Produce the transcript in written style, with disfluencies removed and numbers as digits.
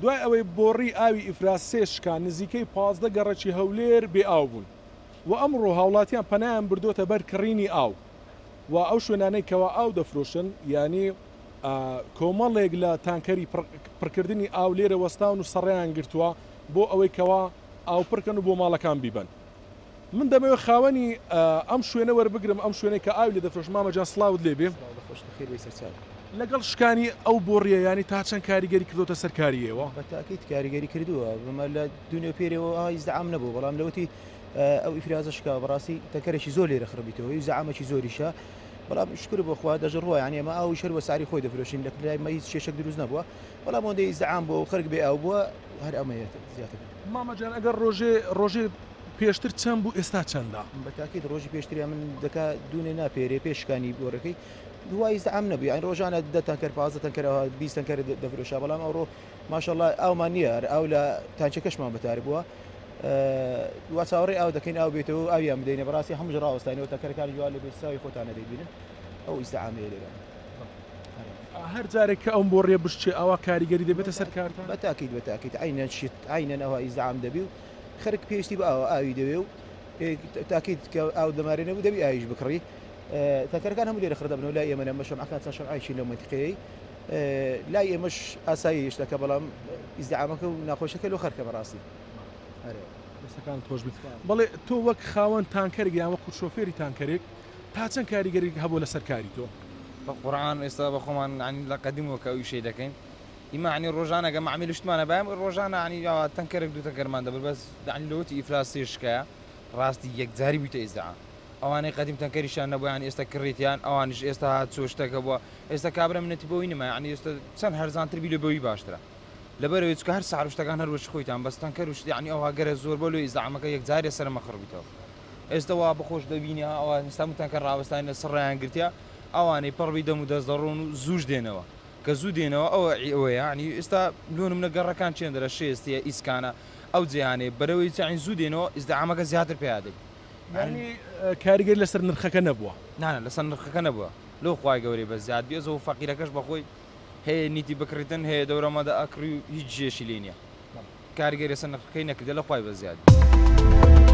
دوای ئەوەی بۆڕی ئاوی ئیفراز سێ شکا، نزیکەی 15 گەڕەکی هەولێر بێ ئاو بوون و ئەمڕۆ هاوڵاتیان پەنایان بردۆتە بەر کڕینی ئاو و ئەو شوێنانەی کەوا ئاو دەفرۆشن یانی کۆمەڵێک لە تانکەری پڕکردنی ئاو لێرە وەستاون و سەڕیان گرتووە بۆ ئەوەی کەوا ئاو پڕکەن و بۆ ماڵەکان بیبەن. من دەمەوێت خاوەنی ئەم شوێنە وەربگرم، ئەم شوێنەی کە ئاوی لێ دەفرۆشن، مامە گیان سڵاوت لێ بێ. سڵاو لە خۆشت بەخێر بێی سەرچاو. لەگەڵ شکانی ئەو بۆڕییە یانی تا چەند کاریگەری کردۆتە سەر کاری ئێوە؟ بە تاکید کاریگەری کردووە، بەمە لە دونێ و پێرێوە ئا ئیزدعام نەبوو، بەڵام لەوەتی ئەو ئیفرازە شکا بەڕاستی تەکەرێکی زۆر لێرە خڕبیتەوە و زەعامەکی زۆریشە، بەڵام شکر بۆ خوا دەژڕوە یانی ئێمە ئاویش هەر وە سعری خۆی دەفرۆشین لە لای مە هیچ کێشەک دروست نەبووە، بەڵام ئەوەندەی ئیزدعام بووە و خەرک بێ ئاو بووە هەر ئەمەیە زیاتر. مامە جان ئەگەر ڕۆژێ ڕۆژێ پێشتر چەند بوو ئێستا چەندە؟ بە تاکید ڕۆژی پێشتریا من دەکا دوونێ نا پێرێ پێش شکانی بۆرەکەی دوای ئیزدعام نەبوو یانی ڕۆژانە دە تانکەر 15 تانکەر ئەوها 20 تانکەر دەفرۆشا بەڵام ئەوڕۆ ماشەڵڵا ئاومان نییە هەر ئاو لە تانکیەکەشمان بەتار بووە وا چاوەڕێی ئاو دەکەین ئاو بێتەوە و ئاویان بدەینە بەڕاستی هەمووش ڕاوەستاینەوە تانکەرەکانی جوان لە پێش چاوی خۆتانە دەیبینن ئەو ئیزدعامەیە لێرە. هەر جارێک کە ئەم بۆڕیە بشکێ ئەوا کاریگەری دەبێتە سەر کارتان؟ بە تاکید بە تاکید عەینەن شت عەینەن ئەوها ئیزدعام دەبی و خەرک پێویستی بە ئاوە ئاوی دەوێ و تاکید کە ئاو دەمارێ نەبوو دەبی ئاویش بکڕی تەکەرەکان هەموو لێرە خڕ دەبنەوە لای ئێمە نەمە شەمعەکان چەند شەمعێکی لەو مەنتیقەیەی لای ئێمەش ئاسایی شتەکە بەڵام ئیزدعامەکە و ناخۆشەکە لۆ خەرکە بەڕاستی دەستەکانت خۆش بێت بەڵێ تۆ وەک خاوەن تانکەرێک یان وەکو شۆفێری تانکەرێک تا چەند کاریگەری هەبووە لەسەر کاری تۆ؟ بە قورعان ئێستا بە خۆمان یانی لە قەدیمەوە کە ئەو ئیشەی دەکەین ئیمە یانی ڕۆژانە گە مەعمیل شتمان هەبایە ڕۆژانە یانی ئاوا تەنکەرێک دوو تەنکەرمان دەبرد بەس یانی لەوەتی ئیفلاس سێ شکایە ڕاستی یەکجاری بوویتە ئیزدعام ئەوانەی قەدیم تەنکەریشیان نەبوو یانی ئێستا کڕیتیان ئەوانیش ئێستا هات چووە شتەکە بووە ئێستا کابرا منەتی بەوەی نەما یانی ئێستا چەند هەرزانتر بی لە بەوی باشترە لەبەرئەوەی چونکە هەر سعر و شتەکان هەر وەکی خۆیتان بەس تەنکەر و شت یانی ئەوها گەرە زۆر بۆ لۆ ئیزدعامەکە یەکجارێ سەرمە خڕ بیتەوە ئێستا وا بەخۆش دەبینی ها ئەوان ئێستا هەموو تەنکەر ڕاوەستاین لە سڕیان گرتیە ئەوانەی پڕ بی دەم و دەست دەڕۆن و زووش دێنەوە کە زوو دێنەوە ئەوە عی ئەوەیە یانی ئێستا لۆ نمونە گەڕەکان چێندرە شێستیە ئیسکانە ئەو جێیانەیە بەرەوەی چ زوو دێنەوە ئیزدعامەکە زیاتر پیا دەبی. یانی کاریگەری لەسەر نرخەکە نەبووە؟ نا نا لەسەر نرخەکە نەبووە لۆ خوای گەورەی بەس زیاد بی ئەزۆ فەقیرەکەش بەخۆی هەیە نیتی بکڕیتن هەیە دەورەمەدە ئەکڕی و هیچ جێشی لێ نیە. کاریگەری لەسەر نرخەکەی نەکردە لە خوای بەزیاد بی.